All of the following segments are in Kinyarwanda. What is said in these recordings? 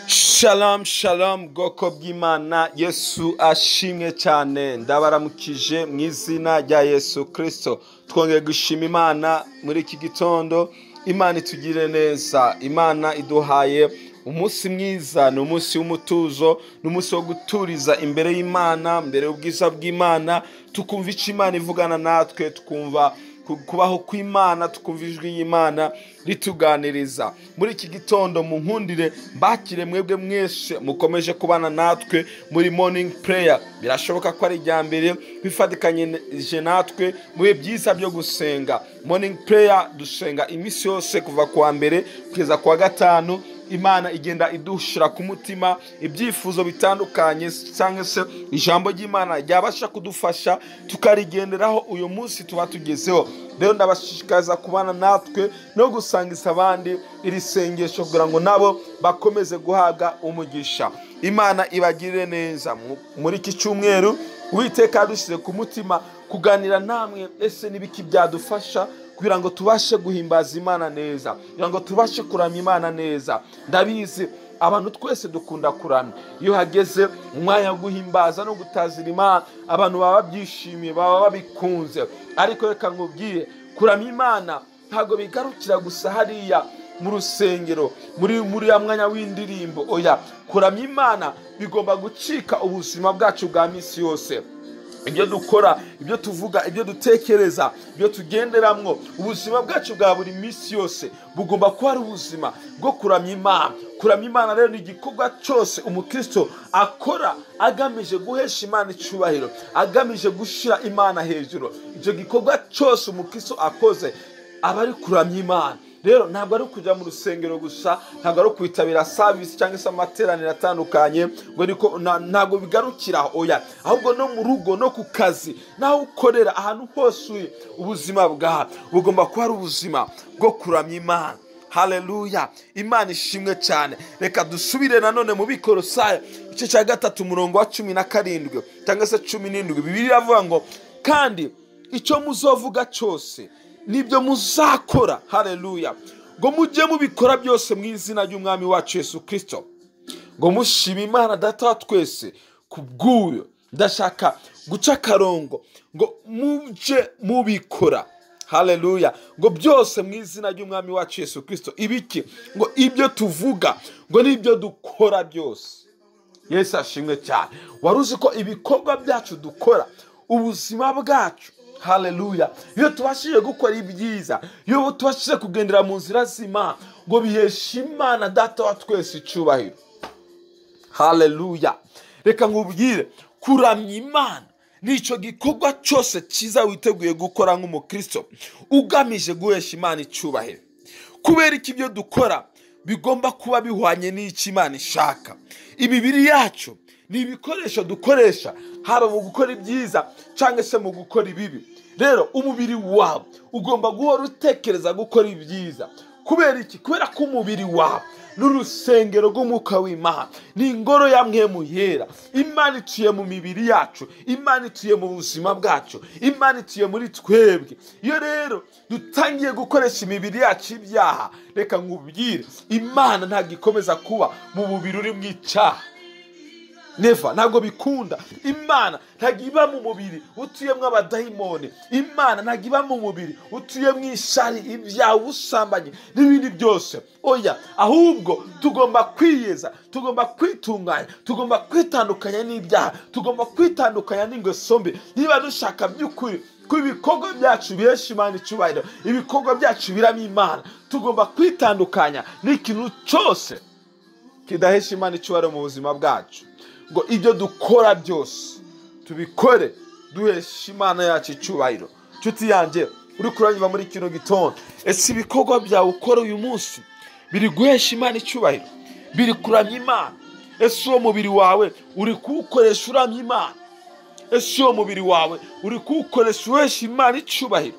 Shalom shalom, bwoko bw'Imana, Yesu ashimwe cyane. Ndabaramukije mu izina rya Yesu Kristo. Twongeye gushima Imana muri iki gitondo. Imana itugire neza. Imana iduhaye umunsi mwiza, ni umunsi w'umutuzo, ni umunsi wo guturiza imbere y'Imana, imbere y'ubwiza bw'Imana, tukumva icyo Imana ivugana natwe, tukumva kubaho kw'Imana, tukumva ijwi y'Imana rituganiriza. Muri iki gitondo munkundire mbakire mwebwe mwese mukomeje kubana natwe muri morning prayer. Birashoboka ko ari irya mbere bifatikanyije natwe mu bihe byiza byo gusenga. Morning prayer dusenga iminsi yose kuva kuwa mbere kugeza kuwa gatanu. Imana igenda idushira ku mutima ibyifuzo bitandukanye cyangwa se ijambo ry'Imana ryabasha kudufasha tukarigenderaho uyu munsi tuba tugezeho. Rero ndabashishikariza kubana natwe no gusangiza abandi iri sengesho kugira ngo nabo bakomeze guhabwa umugisha. Imana ibagirire neza. Muri iki cyumweru Uwiteka yadushyize ku mutima kuganira namwe, ese n'ibiki byadufasha kugira ngo tubashe guhimbaza Imana neza, kugira ngo tubashe kuramya Imana neza. Ndabizi abantu twese dukunda kuramya. Iyo hageze umwanya wo guhimbaza no gutazira Imana, abantu baba babyishimiye, baba babikunze. Ariko reka nkubwire, kuramya Imana ntabwo bigarukira gusa hariya mu rusengero, muri ya mwanya w'indirimbo. Oya, kuramya Imana bigomba gucika ubuzima bwacu bwa minsi yose. Ibyo dukora, ibyo tuvuga, ibyo dutekereza, ibyo tugenderamwo, ubuzima bwacu bwa buri minsi yose bugomba kuba ari ubuzima bwo kuramya Imana. Kuramya Imana rero ni igikorwa cyose umukristo akora agamije guhesha Imana icyubahiro, agamije gushira Imana hejuru. Icyo gikorwa cyose umukristo akoze aba ari kuramya Imana. Rero ntabwo ari kujya mu rusengero gusa, ntabwo ari kwitabira service cyangwa se amateraniro atandukanye, ngo niko ntabwo bigarukira, oya, ahubwo no mu rugo, no ku kazi, naho ukorera, ahantu hose uri, ubuzima bwawe bugomba kuba ari ubuzima bwo kuramya Imana. Haleluya, Imana ishimwe cyane. Reka dusubire nanone mu Bikorosayo igice cya 3 umurongo wa 17 cyangwa se 17. Bibiliya iravuga ngo kandi icyo muzovuga cyose nibyo muzakora, haleluya, ngo mujye mubikora byose mu izina ry'Umwami wacu Yesu Kristo, ngo mushime Imana Data wa twese kubw'uyo. Ndashaka guca akarongo ngo mujye mubikora, haleluya, ngo byose mu izina ry'Umwami wacu Yesu Kristo. Ibiki? Ngo ibyo tuvuga, ngo nibyo dukora byose. Yesu ashimwe cyane. Wari uzi ko ibikorwa byacu dukora, ubuzima bwacu, haleluya, iyo tubashije gukora ibyiza, iyo tubashije kugendera mu nzira z'Imana, ngo biheshe Imana Data wa twese icyubahiro. Haleluya. Reka nkubwire, kuramya Imana nicyo gikorwa cyose cyiza witeguye gukora nk'umukristo ugamije guhesha Imana icyubahiro. Kubera iki ibyo dukora bigomba kuba bihwanye n'icyo Imana ishaka. Imibiri yacu ni ibikoresho dukoresha haba mu gukora ibyiza cyangwa se mu gukora ibibi. Rero umubiri wawe ugomba guhora utekereza gukora ibyiza. Kubera iki? Kubera ko umubiri wawe n'urusengero rw'Umwuka w'Imana, ni ingoro ya Mpwemu Yera. Imana ituye mu mibiri yacu, Imana ituye mu buzima bwacu, Imana ituye muri twebwe. Iyo rero dutangiye gukoresha imibiri yacu ibyaha, reka nkubwire, Imana ntabwo ikomeza kuba mu mubiri uri mu icyaha. Neva, ntabwo bikunda. Imana ntabwo iba mu mubiri utuyemo abadayimoni. Imana ntabwo iba mu mubiri utuyemo ishari, ibyaha, ubusambanyi n'ibindi byose. Oya, ahubwo tugomba kwiyeza, tugomba kwitunganya, tugomba kwitandukanya n'ibyaha, tugomba kwitandukanya n'ingeso mbi. Niba dushaka by'ukuri ko ibikorwa byacu bihesha Imana icyubahiro, ibikorwa byacu biramya Imana, tugomba kwitandukanya n'ikintu cyose kidahesha Imana icyubahiro mu buzima bwacu. Ngo ibyo dukora byose tubikore duhesha Imana yacu icyubahiro. Nshuti yanjye uri kuranyumva muri kino gitondo, ese ibikorwa byawe ukora uyu munsi biri guhesha Imana icyubahiro? Biri kuramya Imana? Ese uwo mubiri wawe uri kuwukoresha uramya Imana? Ese uwo mubiri wawe uri kuwukoresha uhesha Imana icyubahiro?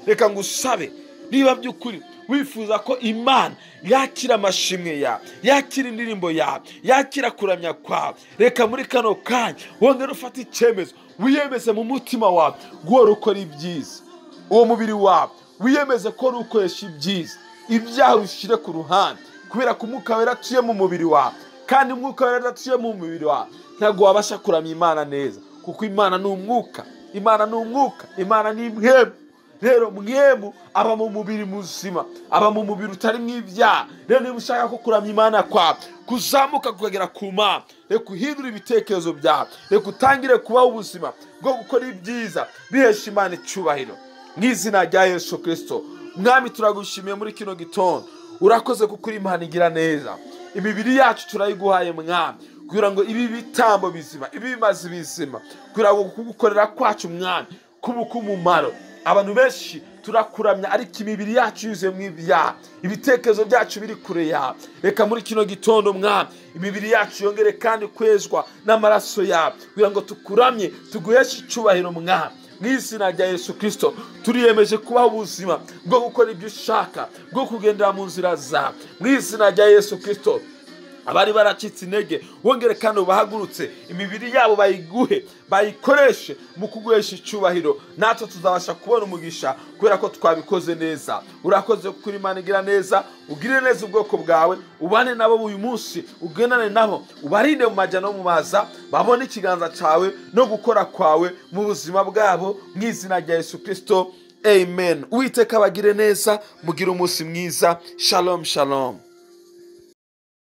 Reka ngusabe, niba by'ukuri wifuza ko Imana yakira amashimwe yawe, yakira indirimbo yawe, yakira kuramya kwawe, reka muri kano kanya wongere ufate icyemezo, wiyemeze mu mutima wawe guhora ukora ibyiza. Uwo mubiri wawe wiyemeze ko ukoresha ibyiza, ibyaha ushyire ku ruhande. Kubera ko Umwuka Wera atuye mu mubiri wawe, kandi Umwuka Wera atuye mu mubiri wawe, ntabwo wabasha kuramya Imana neza, kuko Imana ni umwuka, Imana ni umwuka, Imana ni impwemu. Rero mwemu aba mu mubiri muzima, aba mu mubiri utari mw'ibyaha. Rero niba ushaka ko kuramya Imana kwawe kuzamuka kukagera ku Mana, reka uhindure ibitekerezo byawe, reka utangire kubaho ubuzima bwo gukora ibyiza bihesha Imana icyubahiro. Mu izina rya Yesu Kristo, Mwami, turagushimiye muri kino gitondo. Urakoze kuko uri Imana igira neza. Imibiri yacu turayiguhaye, Mwami, kugira ngo ibi bitambo bizima, ibi bimaze bizima, kugira ngo kugukorera kwacu, Mwami, kuba umumaro. Abantu benshi turakuramya, ariko imibiri yacu yuzuye mu ibyaha, ibitekerezo byacu biri kure yawe. Reka muri kino gitondo, Mwami, imibiri yacu yongere kandi kwezwa n'amaraso yawe, kugira ngo tukuramye, tuguheshe icyubahiro, Mwami. Mu izina rya Yesu Kristo, turiyemeje kubaho ubuzima bwo gukora ibyo ushaka, bwo kugendera mu nzira zawe. Mu izina rya Yesu Kristo, abari baracitse intege wongere kandi ubahagurutse, imibiri yabo bayiguhe, bayikoreshe mu kuguhesha icyubahiro, natwe tuzabasha kubona umugisha kubera ko twabikoze neza. Urakoze kuko uri Imana igira neza. Ugirire neza ubwoko bwawe, ubane nabo uyu munsi, ugendane nabo, ubarinde mu majya no mu maza, babone ikiganza cyawe no gukora kwawe mu buzima bwabo. Mu izina rya Yesu Kristo, amen. Uwiteka abagire neza, mugire umunsi mwiza. Shalom, shalom.